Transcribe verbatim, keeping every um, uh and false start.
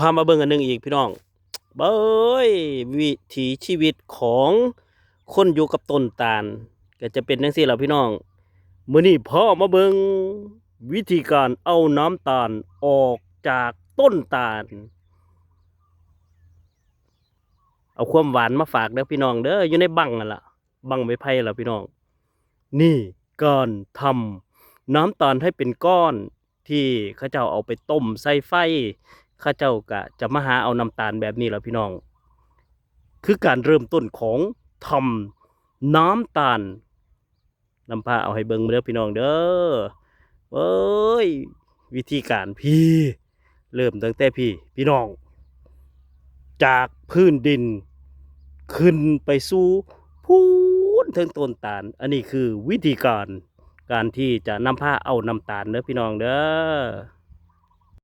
พามาเบิ่งอันหนึ่งอีกพี่น้อง เบ้ย วิถีชีวิตของคนอยู่กับต้นตาล ก็จะเป็นจังซี่ล่ะพี่น้อง มื้อนี้พามาเบิ่งวิธีการเอาน้ำตาลออกจากต้นตาล เอาความหวานมาฝากเด้อพี่น้องเด้อ อยู่ในบั้งนั่นล่ะ บั้งไม้ไผ่ล่ะพี่น้อง นี่การทำน้ำตาลให้เป็นก้อน ที่เขาเจ้าเอาไปต้มใส่ไฟ เขาเจ้าก็จะมาหาเอาน้ำตาลแบบนี้ล่ะพี่น้อง คือการเริ่มต้นของทำน้ำตาล นำพาเอาให้เบิ่งเด้อพี่น้องเด้อ เอ้ย วิธีการพี่ เริ่มตั้งแต่พี่ พี่น้อง จากพื้นดิน ขึ้นไปสู่พู้นเทิงต้นตาล อันนี้คือวิธีการ การที่จะนำพาเอาน้ำตาลเด้อพี่น้องเด้อ